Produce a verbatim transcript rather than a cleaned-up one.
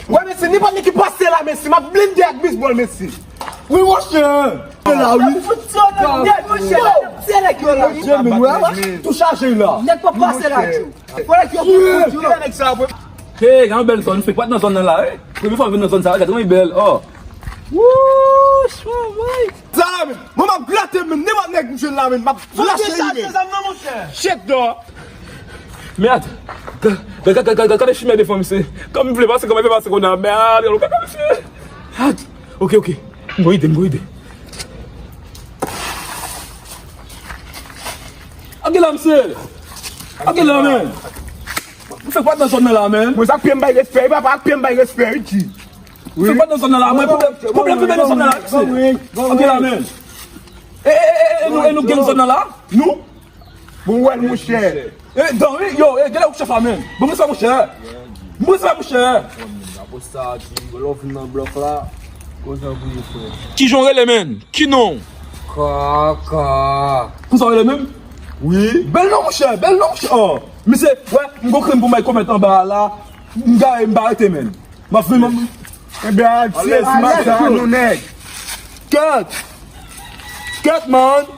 Wè, mesye, nenpòt nèg ki pase la, mesye, m ap blende ak bisbòl, mesye. Wi, monchè. Se la, wi. Fout yo nan nèg, monchè. Se nèg yo la. Monchè, men wè, tou chaje la. Nèg pa pase la, tchou. Fò nèg yo fout yo. Hey, gen yon bèl zòn, fèk pa t nan zòn nan la, wi. Premye fwa m vin nan zòn sa, gade kòman li bèl, oh. Wouch, manman. Sa la, men. Mwen, m ap grate, men nenpòt nèg m jwenn la, men m ap flache li, men. Chèk dò. Mèd! Gade, gade, gade, gade chimè devan misye. Kòm m vle pase, kòm m vle pase kounye a. Mèd! Gade kaka misye. Mèd! Ok, ok. M gon ide, m gon ide. Ake la, misye! Ake la, men! M fèk pa t nan zòn nan la, men! Mwen, sa k pye m bay respè, wi, papa, ak pye m bay respè, wi, G. M fèk pa t nan zòn nan la, men! Pwoblèm, pwoblèm vin nan zòn nan la, misye! Ake la, men! E, e, e, e, nou, e nou gen zòn nan la? Nou? Bon, wè l, monchè. E, dan, wi, yo, e, genlè ou chèf la, men. Bon, respè, monchè. Bon, respè, monchè. Akoz sa, di, lè w vin nan blòk la, koze w pou ye, frè. Kijan w rele, men? Ki non? Kaka. Konsa w rele menm? Wi. Bèl non, monchè, bèl non, monchè. Oh, misye, wè, m gon krim pou m al komèt anba a la. M gare, m pa rete, men. M ap vin, m ap... Ebyen, al tire smak sa, nou nèg. Kèt. Kèt, man.